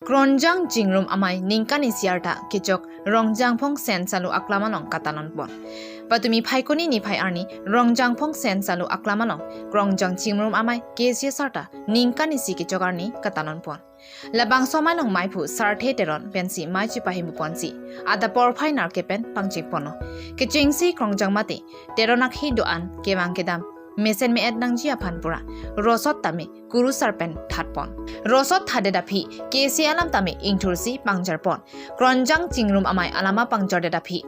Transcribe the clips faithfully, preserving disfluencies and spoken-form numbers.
Kronjang Chingrum Amei ningkan isi arta kechok Rongjangphong Sen Salu aklam along katalon pon. Patumi Phaikuni niphai arni Rongjangphong Sen Salu aklam along Kronjang Chingrum Amei K C A sarta ningkan isi kechok arni katalon pon. Labangso amei along meiphu Sarthe Teron pensi mei chipahimponsi adap porphai nerkep pen pangcheng ponlo. Kechengsi Kronjang mate Teron akhei do-an kevang kedam mesen me-et nangji aphan pura rosot tame kurusar pen thatpon. Rosot thatdet aphi K C A alam tame ingthursi pangjarpon. Kronjang Chingrum Amei alama pangjardet aphi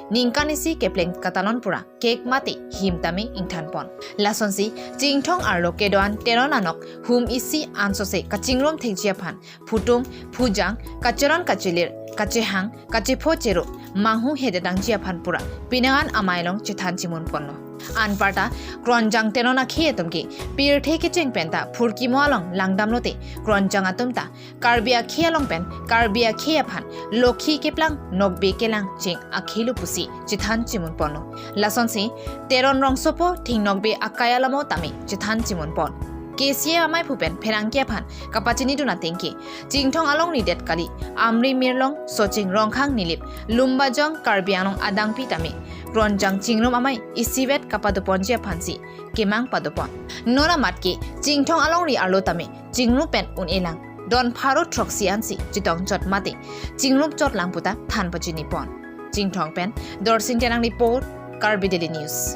ningkan isi kepleng katalon pura cake mate him tame ingthanpon. Lasonsi Chinthong arlo kedo-an Teron anok hum isi ansose kachingrum thekji aphan phutung, phujang, kacheron kachelir, kachehang, kachepho chero, manghu hedet nangji aphan pura penang an amei along chethan chimun ponlo. Anparta Kronjang Teron akhei atum ke pirthe kecheng penta phurkimo along langdamlote Kronjang atum ta Karbi akhei along pen Karbi akhei aphan lokhi keplang nokbe kelang cheng akheilu pusi chethan chimun ponlo. Lasonsi Teron rongsopo thing nokbe akai alamo tame chethan chimun pon. K C A ameiphu pen pherangke aphan kapachinidun ateng ke Chinthong alongri det kali, Amri Mirlong, Socheng Rongkhang Nilip, Lumbajong, Karbi Anglong adangpi tame Kronjang Chingrum Amei isivet kapadoponji aphansi kemang padopon. Non amat ke Chinthong alongri arlo tame chingrum pen un-elang don pharo throksi ansi chetongchot mate chingrum chotlang puta than pachinipon. Chinthong pen Dorsing Terang report, Karbi Daily News.